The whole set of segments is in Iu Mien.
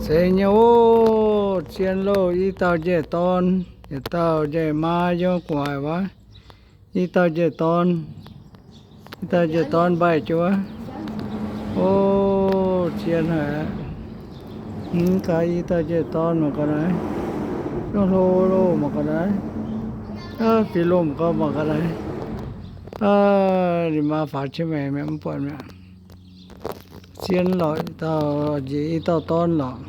Zeiz nyei oc, zien loh, i dauh njiec dorn, yietc dauh njiec maa yiem gu'nguaaic wuov. I dauh njiec dorn, i dauh njiec dorn mbaih jienv wuov. Oc, zien haic aqv. Mv gaax i dauh njiec dorn mangc gaax naaiv. Zungv hlo loh mangc gaax naaiv. Aav, fih lomh gau mangc gaax naaiv. Aav, ninh maa faaux qiex maengx mi'aqv, mv buatc mi'aqv. Zien lorqc, dauh njiec i dauh dorn lorqc.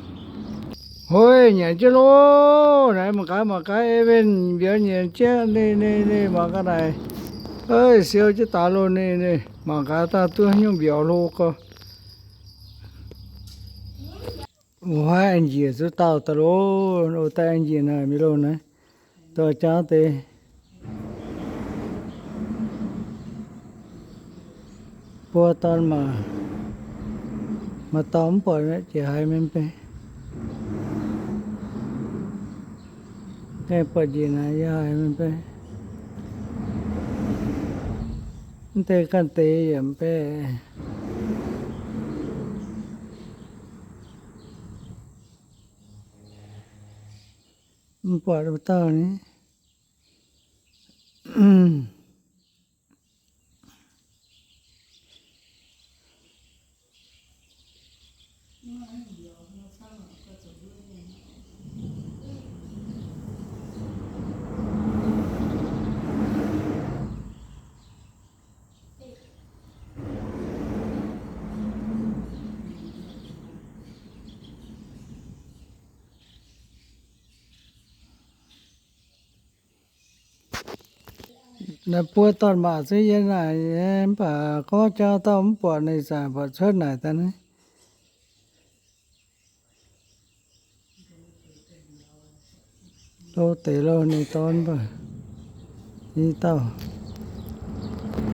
Hoiv, nyanc jienv loh. Naaiv mangc gaax, mangc gaax, ei winh mbiauz nyanc jienv. Ninh, ninh, ninh mangc gaax naaic. Siou jienv daaih loh ninh, ninh mangc gaax daaih duqv nyungc mbiauz hlo gau. Wuov haih aengx njiec zuqc dauh daaih loh. Loh daaih aengx njiec naaic mingh loh naaiv. Dorh jangv deix. Buo dorn maac, maaih dauh mv buatc mi'aqv, jiex haaix mingh bei. Aengx buatc njiec naaic yiem haaix mingh bei. Mv deix ganh deix yaac mv bei. Mv buatc wuov dauh ni. Naaiv buo dorn maac zuqc yiem naaic nyei, mv baac gorngv jangv dauh mv buatc, ninh zanc buatc cuotv naaic daaih naaiv. Loh deix loh, ninh dorn mv baac i dauh.